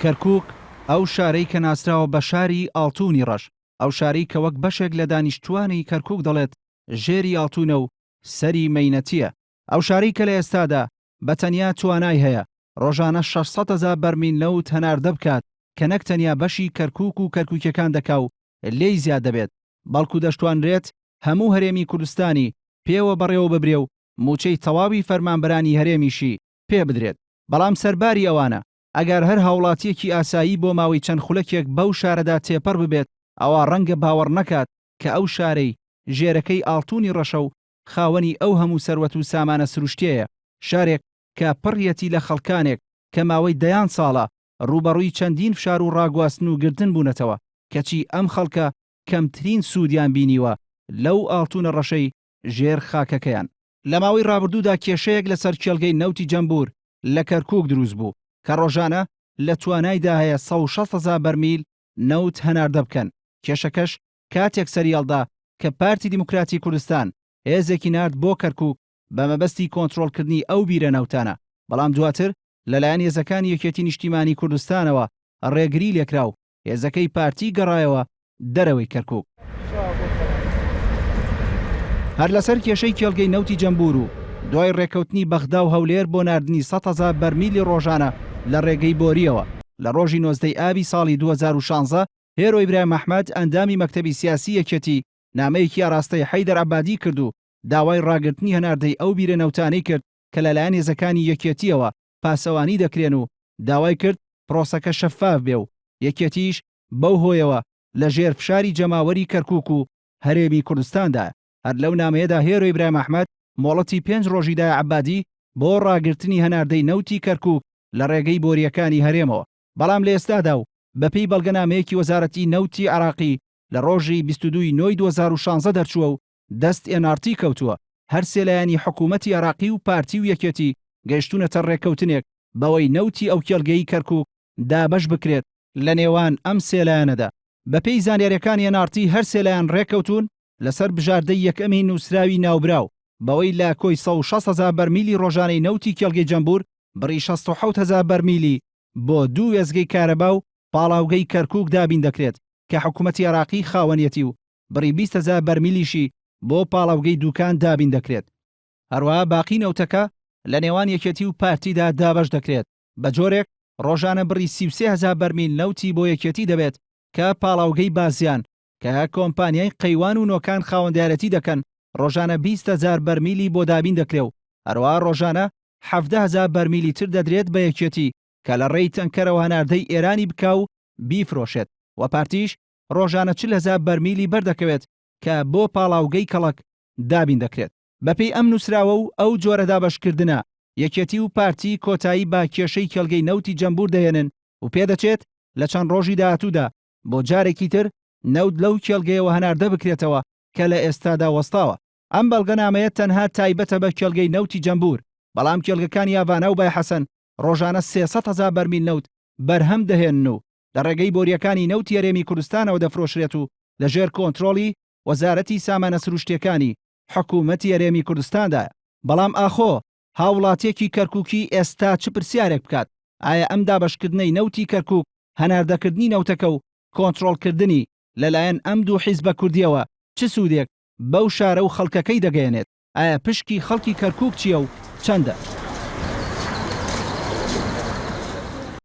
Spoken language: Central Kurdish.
کەرکوک، ئەو شارەی کە ناسراوە بە شاری ئاڵتوونی ڕەش، ئەو شارەی کە وەک بەشێک لە دانیشتووانی کەرکوک دەڵێت ژێری ئاڵتوونە و سەری مەینەتییە، ئەو شارەی کە لە ئێستادا بە تەنیا توانای هەیە ڕۆژانە 600 هەزا بەرمیل نەوت هەناردە بکات کە نەک تەنیا بەشی کەرکوک و کەرکوکیەکان دەکا و لێی زیاد دەبێت بەڵکو دەشتوانرێت هەموو هەرێمی کوردستانی پێوە بەڕێوە ببرێ و موچەی تەواوی فەرمانبەرانی هەرێمیشی پێ بدرێت. بەڵام سەرباری ئەوانە ئەگەر هەر هاوڵاتیەکی ئاسایی بۆ ماوەی چەند خولەکێک بەو شارەدا تێپەڕ ببێت ئەوا ڕەنگە باوەڕ نەکات کە ئەو شارەی ژێرەکەی ئاڵتونی ڕەشە و خاوەنی ئەو هەموو سەروەت و سامانە سروشتیەیە، شارێک کە پڕیەتی لە خەڵکانێک کە ماوەی دەیان ساڵە ڕووبەڕووی چەندین فشار و ڕاگواستن و گرتن بوونەتەوە، کەچی ئەم خەڵکە کەمترین سوودیان بینیوە لەو ئاڵتونە ڕەشەی ژێر خاکەکەیان. لە ماوەی ڕابردوودا کێشەیەک لەسەر کێڵگەی نەوتی جەمبوور لە کەرکووک دروست بوو کە ڕۆژانە لە توانایدا هەیە 160 هەزا بەرمیل نەوت هەناردە بکەن، کێشەکەش کاتێک سەریهەڵدا کە پارتی دیموکراتی کوردستان هێزێکی نارد بۆ کەرکووک بە مەبەستی کۆنترۆڵکردنی ئەو بیرە نەوتانە، بەڵام دواتر لەلایەن هێزەکانی یەکێتی نیشتیمانی کوردستانەوە ڕێگری لێکرا و هێزەکەی پارتی گەڕایەوە دەرەوەی کەرکوک. هەر لەسەر کێشەی کێڵگەی نەوتی جەمبوور و دوای ڕێککەوتنی بەغدا و هەولێر بۆ ناردنی 100,000 بەرمیلی ڕۆژانە لە ڕێگەی بۆرییەوە لە ڕۆژی 19 ی ئابی ساڵی 2016 هێرۆ ئیبراهیم ئەحمەد ئەندامی مەکتەبی سیاسی یەکێتی نامەیەکی ئاراستەی حەیدەر عەبادی کرد و داوای ڕاگرتنی هەناردەی ئەو بیرە نەوتانەی کرد کە لەلایەن هێزەکانی یەکێتییەوە پاسەوانی دەکرێن و داوای کرد پرۆسەکە شەفاف بێ و یەکێتیش بەو هۆیەوە لە ژێر فشاری جەماوەری کەرکوک و هەرێمی کوردستاندایە. هەر لەو نامەیەدا هێرۆ ئیبراهیم ئەحمەد مۆڵەتی پێنج ڕۆژی دایە عەبادی بۆ ڕاگرتنی هەناردەی نەوتی کەرکوک لە ڕێگەی بۆرییەکانی هەرێمەوە، بەڵام لە ئێستادا و بەپێی بەڵگەنامەیەکی وەزارەتی نەوتی عێراقی لە ڕۆژی 22 ی نۆی 2016 دەرچووە و دەست ئێن ئاڕ تی کەوتووە، هەرسێ لایەنی حکوومەتی عێراقی و پارتی و یەکێتی گەیشتوونەتە ڕێککەوتنێک بەوەی نەوتی ئەو کێڵگەی کەرکووک دابەش بکرێت لە نێوان ئەم سێ لایەنەدا. بەپێی زانیارییەکانی ئێن ئاڕ تی هەرسێ لایەن ڕێککەوتوون لەسەر بژاردەی یەکەمی نووسراوی ناوبراو بەوەی لە کۆی 160 هەزا بەرمیلی ڕۆژانەی نەوتی کێڵگەی جەمبوور بڕی 67 هەزا بەرمیلی بۆ دوو وێستگەی کارەبا و پاڵاوگەی کەرکووک دابین دەکرێت کە حکوومەتی عێراقی خاوەنیەتی و بڕی 20 هەزا بەرمیلیشی بۆ پاڵاوگەی دووکان دابین دەکرێت. هەروەها باقی نەوتەکە لە نێوان یەکێتی و پارتیدا دابەش دەکرێت، بە جۆرێک ڕۆژانە بڕی 33 هەزا بەرمیل نەوتی بۆ یەکێتی دەبێت کە پاڵاوگەی بازیان کە کۆمپانیای قەیوان و نۆکان خاوەندارێتی دەکەن ڕۆژانە 20 هەزار بەرمیلی بۆ دابین دەکرێ و هەروەها ڕۆژانە 17 هەزا بەرمیلی تر دەدرێت بە یەکێتی کە لە ڕێی تەنکەرەوە هەناردەی ئێرانی بکا و بیفرۆشێت و پارتیش ڕۆژانە 40 هەزا بەرمیلی بەردەکەوێت کە بۆ پاڵاوگەی کەڵەک دابین دەکرێت. بەپێی ئەم نووسراوە و ئەو جۆرە دابەشکردنە، یەکێتی و پارتی کۆتایی بە کێشەی کێڵگەی نەوتی جەمبوور دەهێنن و پێدەچێت لە چەند ڕۆژی داهاتوودا بۆ جارێکی تر نەوت لەو کێڵگەیەوە هەناردە بکرێتەوە کە لە ئێستادا وەستاوە. ئەم بەڵگەنامەیە تەنها تایبەتە بە کێڵگەی نەوتی جەمبوور، بەڵام کێڵگەکانی ئاڤانا و بایحەسەن ڕۆژانە 300 هەزا بەرمیل نەوت بەرهەم دەهێنن و لە ڕێگەی بۆرییەکانی نەوتی هەرێمی کوردستانەوە دەفرۆشرێت و لەژێر کۆنترۆڵی وەزارەتی سامانە سروشتییەکانی حکوومەتی هەرێمی کوردستاندایە. بەڵام ئاخۆ هاووڵاتییەکی کەرکووکی ئێستا چ پرسیارێک بکات؟ ئایا ئەم دابەشکردنەی نەوتی کەرکووک، هەناردەکردنی نەوتەکە و کۆنترۆڵکردنی لەلایەن ئەم دوو حیزبە کوردییەوە چ سوودێک بەو شارە و خەڵکەکەی دەگەیەنێت؟ ئایا پشکی خەڵکی کەرکووک چییە و چەندە؟